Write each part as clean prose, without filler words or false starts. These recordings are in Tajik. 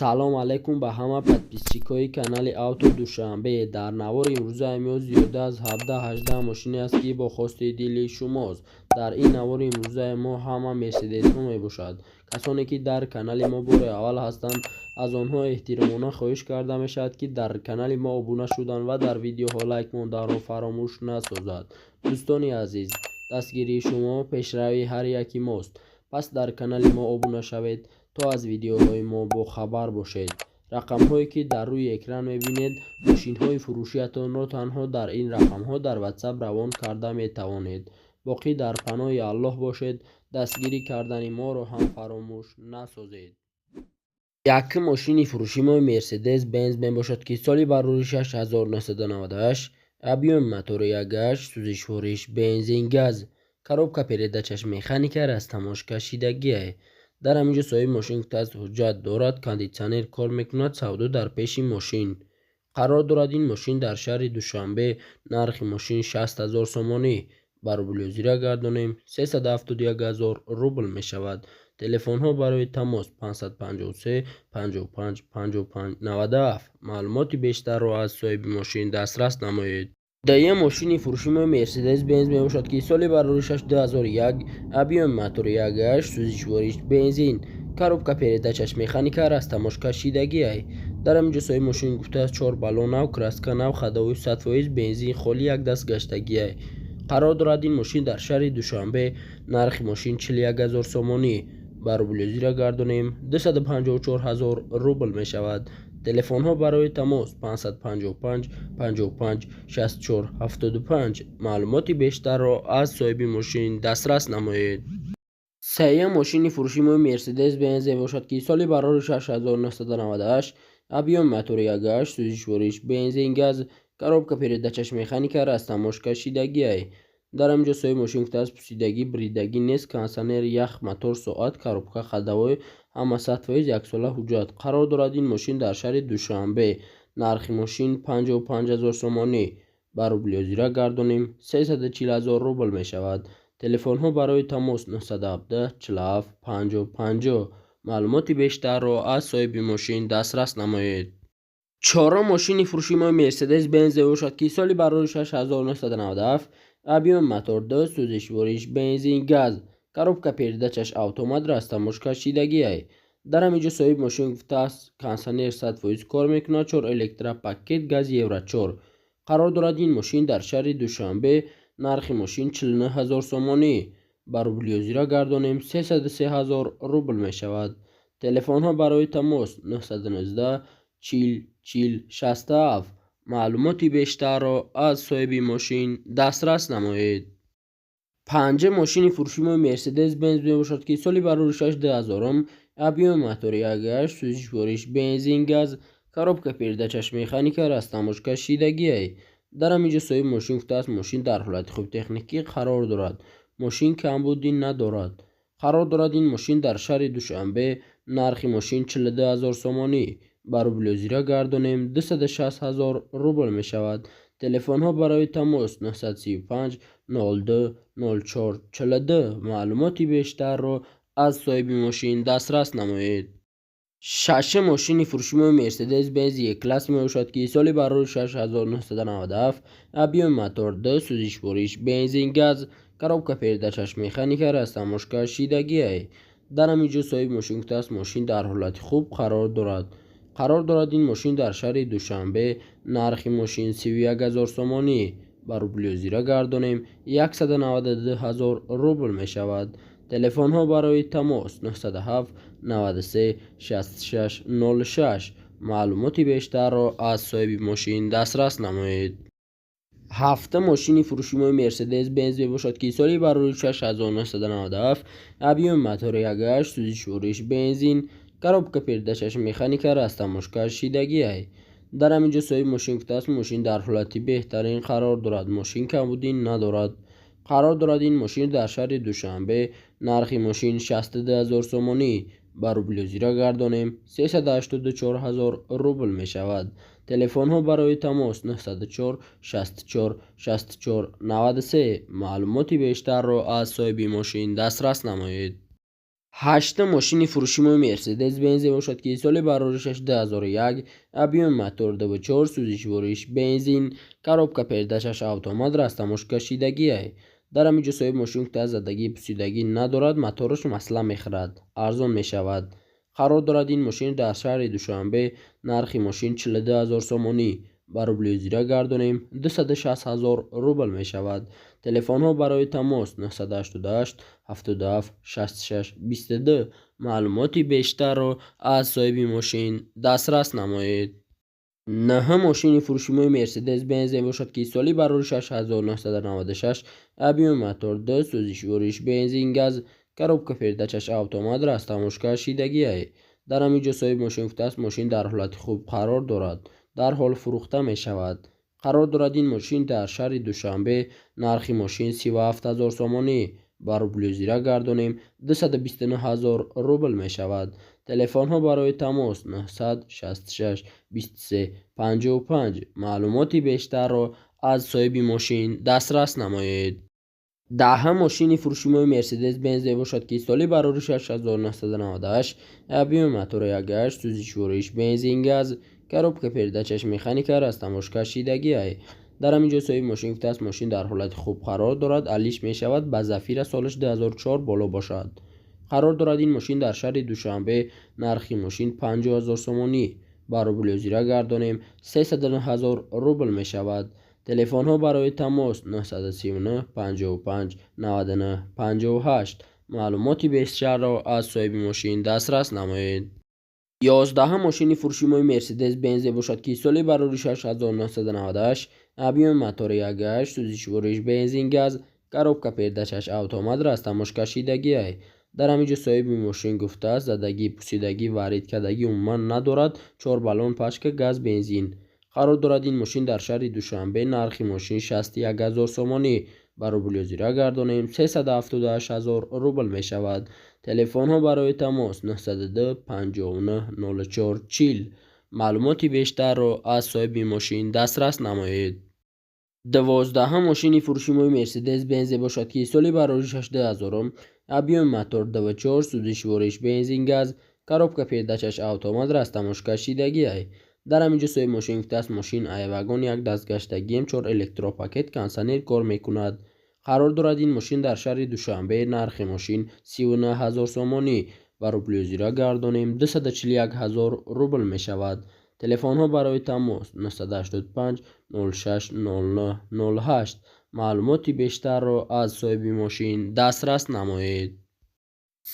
Салом алейкум ба ҳама подписчикои канали Авто Душанбе. Дар навори имрӯзаи мо зиёда аз 17-18 мошине аст, ки бо хости дили шумост. Дар ин навори имрӯзаи мо ҳама Мерседесҳо мебошад. Касоне, ки дар канали мо бори аввал ҳастанд, аз онҳо эҳтиромона хоҳиш карда мешавад, ки дар канали мо обуна шуданд ва дар видеоҳо лайк монданро фаромӯш насозад. Дӯстони азиз, дастгирии шумо пешравии ҳар яки мост. Пас дар канали мо обуна шавед, то аз видеоҳои мо бохабар бошед. Рақамҳое, ки дар рӯи экран мебинед, мошинҳои фурӯшиятонро танҳо дар ин рақамҳо дар Ватсап равон карда метавонед. Боқӣ дар паноҳи Аллоҳ бошед, дастгирӣ кардани моро ҳам фаромӯш насозед. Якум мошини фурӯши мо Мерседес Бенз мебошад, ки соли бароришаш 1998, объёми мотори 1,8, сӯзишвориш бензин, газ, коробка передачаш механика, растаможка шидагиа. Дар ҳамин ҷо соҳиби мошин гуфтааст, ҳуҷҷат дорад, кондитсионер кор мекунад, савдо дар пеши мошин. Қарор дорад ин мошин дар шаҳри Душанбе. Нархи мошин 60 000 сомонӣ. Ба рубли ҳозира гардонем, 371 000 рубл мешавад. Телефонҳо барои тамос 553 55 55 97. Маълумоти бештарро аз соҳиби мошин дастрас намоед. Дуюм мошини фурӯши мо Мерседес Бенз мебошад, ки соли бароришаш 2001, объёми мотори 1,8, сӯзишвориш бензин, коробка передачаш механика, растаможка шидагиай. Дар ҳамин ҷо соҳиби мошин гуфтааст, чор баллон нав, краска нав, ходовой 100%, бензин холӣ, як даст гаштагиай. Қарор дорад ин мошин дар шаҳри Душанбе. Нархи мошин 41 000 сомонӣ. Ба рубли ҳозира гардонем, 254 000 рубл мешавад. Телефонҳо барои тамос 555 55 64 75. Маълумоти бештарро аз соҳиби мошин дастрас намоед. Сеюм мошини фурӯши мо Мерседес Бенз мебошад, ки соли барори 1998, объёми мотори 1,8, сӯзишвориш бензин, газ, коробка передачаш механика, растаможка шидагиай. Дар ҳамин ҷо соҳиби мошин гуфтааст, пусидагӣ, бридагӣ нест, кондитсионер, ях, мотор, соат, коробка, ходовой ҳама 100%, яксола ҳуҷҷат. Қарор дорад ин мошин дар шаҳри Душанбе. Нархи мошин 55 000 сомонӣ. Ба рубли ҳозира гардонем, 340 000 рубл мешавад. Телефонҳо барои тамос 917 47 50 50. Маълумоти бештарро аз соҳиби мошин дастрас намоед. Чорум мошини фурӯши мо Мерседес Бенз мебошад, ки соли барори 1997, объёми мотор 2, сӯзишвориш бензин, газ, коробка передачаш автомат, растаможка шидагиай. Дар ҳамин ҷо соҳиби мошин гуфтааст, кондитсионер 100% кор мекунад, чор электропакет, газ Евро 4. Қарор дорад ин мошин дар шаҳри Душанбе. Нархи мошин 49 000 сомонӣ. Ба рубли ҳозира гардонем, 303 000 рубл мешавад. Телефонҳо барои тамос 919 40 40 67. Маълумоти бештарро аз соҳиби мошин дастрас намоед. Панҷум мошини фурӯши мо Мерседес Бенз мебошад, ки соли бароришаш 2000-ум, объёми мотори 1,8, сӯзишвориш бензин, газ, коробка передачаш механика, растаможка шидагиай. Дар ҳамин ҷо соҳиби мошин гуфтааст, мошин дар ҳолати хуби техникӣ қарор дорад, мошин камбудӣ надорад. Қарор дорад ин мошин дар шаҳри Душанбе. Нархи мошин 42 000 сомонӣ. Ба рубли ҳозира гардонем, 260 000 рубл мешавад. Телефонҳо барои тамос 935 02 04 42. Маълумоти бештарро аз соҳиби мошин дастрас намоед. Шашум мошини фурӯши мо Мерседес Бенз Е класс мебошад, ки соли барори 1997, объёми мотор 2, сӯзишвориш бензин, газ, коробка передачаш механика, растаможка шидагиай. Дар ҳамин ҷо соҳиби мошин гуфтааст, мошин дар ҳолати хуб қарор дорад. Қарор дорад ин мошин дар шаҳри Душанбе. Нархи мошин 31 000 сомонӣ. Ба рубли ҳозира гардонем, 192 000 рубл мешавад. Телефонҳо барои тамос 907 93 66 06. Маълумоти бештарро аз соҳиби мошин дастрас намоед. Ҳафтум мошини фурӯши мо Мерседес Бенз мебошад, ки соли барори 1997, объёми мотори 1,8, сӯзишвориш бензин, коробка передачаш механика, растаможка шидагиай. Дар ҳамин ҷо соҳиби мошин гуфтааст, мошин дар ҳолати беҳтарин қарор дорад, мошин камбудӣ надорад. Қарор дорад ин мошин дар шаҳри Душанбе. Нархи мошин 62 000 сомонӣ. Ба рубли ҳозира гардонем, 384 000 рубл мешавад. Телефонҳо барои тамос 904 64 64 93. Маълумоти бештарро аз соҳиби мошин дастрас намоед. Ҳаштум мошини фурӯшимои Мерседес Бенз мебошад, ки соли бароришаш 2001, объёми мотор 24, сӯзишвориш бензин, коробка передачаш автомат, растаможка шидагиай. Дар ҳамин ҷо соҳиби мошин гуфтааст, задагӣ, пусидагӣ надорад, мотораш масла мехӯрад, арзон мешавад. Қарор дорад ин мошин дар шаҳри Душанбе, нархи мошин 42 ҳазор сомонӣ. Ба рубли зира гардонем, 260 ҳазор рубл мешавад. Телефонҳо барои тамос 988 77 66 22. Маълумоти бештарро аз соҳиби мошин дастрас намоед. Нӯҳум мошини фурӯшимои Мерседес Бенз мебошад, ки соли бароришаш 1996, объёми мотор 2, сӯзишвориш бензин, газ, коробка передачаш автомат, растаможка шидагиай. Дар ҳамин ҷо соҳиби мошин гуфтааст, мошин дар ҳолати хуб қарор дорад, дарҳол фурӯхта мешавад. Қарор дорад ин мошин дар шаҳри Душанбе, нархи мошин 37 ҳазор сомонӣ. Ба рубли зира гардонем, 229 ҳазор рубл мешавад. Телефонҳо барои тамос 966 23 55. Маълумоти бештарро аз соҳиби мошин дастрас намоед. Даҳум мошини фурӯшимои Мерседес Бенз мебошад, ки соли бароришаш 1998, объёми мотори 1,8, сӯзишвориш бензин, газ, коробка передачаш механика, растаможка шидагиай. Дар ҳамин ҷо соҳиби мошин гуфтааст, мошин дар ҳолати хуб қарор дорад, алиш мешавад, ба Зафира солаш 2004 боло бошад. Қарор дорад ин мошин дар шаҳри Душанбе, нархи мошин 50 ҳазор сомонӣ. Ба рубли зира гардонем, 309 ҳазор рубл мешавад. Телефонҳо барои тамос 939 55 99 58. Маълумоти бештарро аз соҳиби мошин дастрас намоед. 11-ум мошини фурӯшимои Мерседес Бенз мебошад, ки соли бароришаш 1998, объёми мотори 1,8, сӯзишвориш бензин, газ, коробка передачаш автомат, растаможка шидагиай. Дар ҳамин ҷо соҳиби мошин гуфтааст, задагӣ, пусидагӣ, варид кардагӣ умуман надорад, чор баллон, пачка, газ, бензин. Қарор дорад ин мошин дар шаҳри Душанбе, нархи мошин 61 ҳазор сомонӣ. Ба рубли зира гардонем, 378 ҳазор рубл мешавад. Телефонҳо барои тамос 902 59 04 40. Маълумоти бештарро аз соҳиби мошин дастрас намоед. 12-ум мошини фурӯшимои Мерседес Бенз мебошад, ки соли бароришаш 2000, объёми мотор 24, сӯзишвориш бензин, газ, коробка передачаш автомат, растаможка шидагиай. Дар ҳамин ҷо соҳиби мошин гуфтааст, мошин ай вагон як дастгаштагием, чор электропакет, кондитсионер кор мекунад. Қарор дорад ин мошин дар шаҳри Душанбе, нархи мошин 39 ҳазор сомонӣ. Ба рубли зира гардонем, 241 ҳазор рубл мешавад. Телефонҳо барои тамос 985 06 09 08. Маълумоти бештарро аз соҳиби мошин дастрас намоед.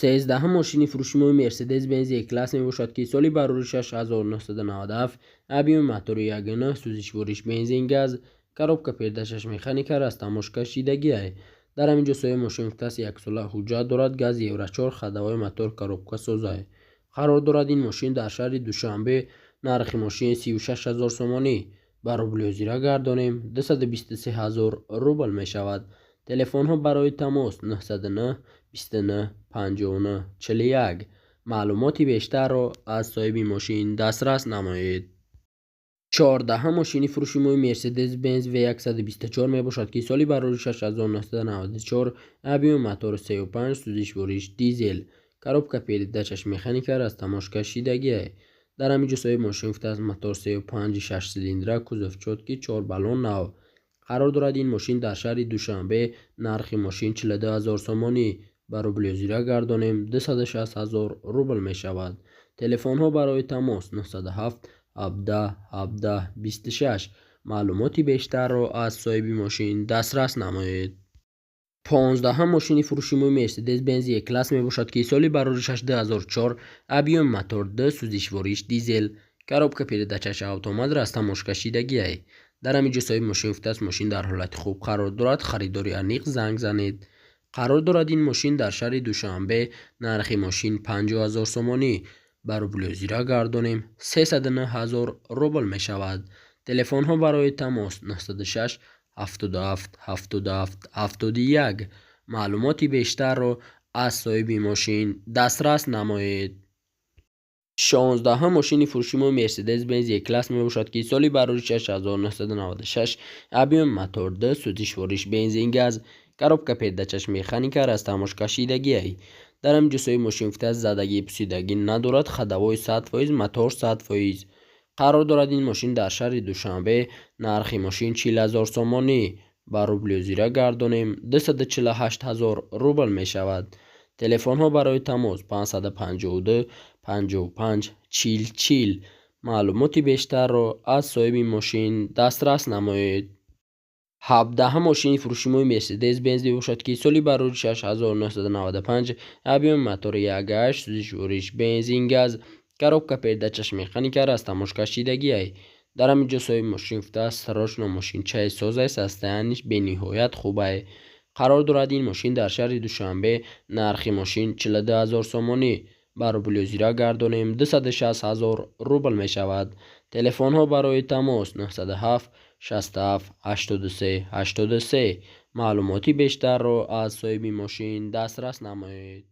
13-ум мошини фурӯшимои Мерседес Бенз Е-класс мебошад, ки соли бароришаш 1997, объёми мотори 1,9, сӯзишвориш бензин, газ, коробка передачаш механика, растаможка шидагиай. Дар ҳамин ҷо соҳиби мошин гуфтааст, яксола ҳуҷҷат дорад, газ Евро 4, ходовой мотор, коробка созай. Қарор дорад ин мошин дар шаҳри Душанбе, нархи мошин 36 ҳазор сомонӣ. Ба рубли зира гардонем, 223 ҳазор рубл мешавад. Телефонҳо барои тамос 909 29 59 41. Маълумоти бештарро аз соҳиби мошин дастрас намоед. 14-ум мошини фурӯшимои Мерседес Бенз В124 мебошад, ки соли бароришаш 1994, объёми мотор 35, сӯзишвориш дизел, коробка передачаш механика, растаможка шидагиай. Дар ҳамин ҷо соҳиби мошин гуфтааст, мотор 35, 6 цилиндра, кузов чёткий, чор баллон, нав. Қарор дорад ин мошин дар шаҳри Душанбе, нархи мошин 42 ҳазор сомонӣ. Ба рубли зира гардонем, 260 ҳазор рубл мешавад. Телефонҳо барои тамос 907 17 17 26. Маълумоти бештарро аз соҳиби мошин дастрас намоед. 15-ум мошини фурӯшимои Мерседес Бенз Е-класс мебошад, ки соли бароришаш 2004, объёми мотор 2, сӯзишвориш дизел, коробка передачаш автомат, растаможка шидагиай. Дар ҳамин ҷо соҳиби мошин гуфтааст, мошин дар ҳолати хуб қарор дорад, харидори аниқ занг занед. Қарор дорад ин мошин дар шаҳри Душанбе, нархи мошин 50 ҳазор сомонӣ. Ба рубли зира гардонем, 309 ҳазор рубл мешавад. Телефонҳо барои тамос 906 77 77 71. Маълумоти бештарро аз соҳиби мошин дастрас намоед. 16-ум мошини фурӯшимои Мерседес Бенз Е-класс мебошад, ки соли бароришаш 1996, объёми мотор 2, сӯзишвориш бензин, газ, коробка передачаш механика, растаможка шидагиай. Дар ҳамин ҷо соҳиби мошин гуфтааст, задагӣ пусидагӣ надорад, ходовой 100%, мотор 100%. Қарор дорад ин мошин дар шаҳри Душанбе. Нархи мошин 40 000 сомонӣ. Ба рубли зира гардонем, 248 ҳазор рубл мешавад. Телефонҳо барои тамос 552 55 40 40. Маълумоти бештарро аз соҳиби мошин дастрас намоед. 17-ҳам мошини фурӯши мои Мерседес Бенз мебошад, ки соли бароришаш 1995, объёми мотори 1,8, сӯзишвориш бензин, газ, коробка передачаш механика, растаможка шидагиай. Дар ҳамин ҷо соҳиби мошин гуфтааст, срочно мошинчаи созай, состояниш бениҳоят хубай. Қарор дорад ин мошин дар шаҳри Душанбе. Нархи мошин 42 ҳазор сомонӣ. Ба рубли зира гардонем, 260 ҳазор рубл мешавад. Телефонҳо барои тамос 907 67 83 83. Маълумоти бештарро аз соҳиби мошин дастрас намоед.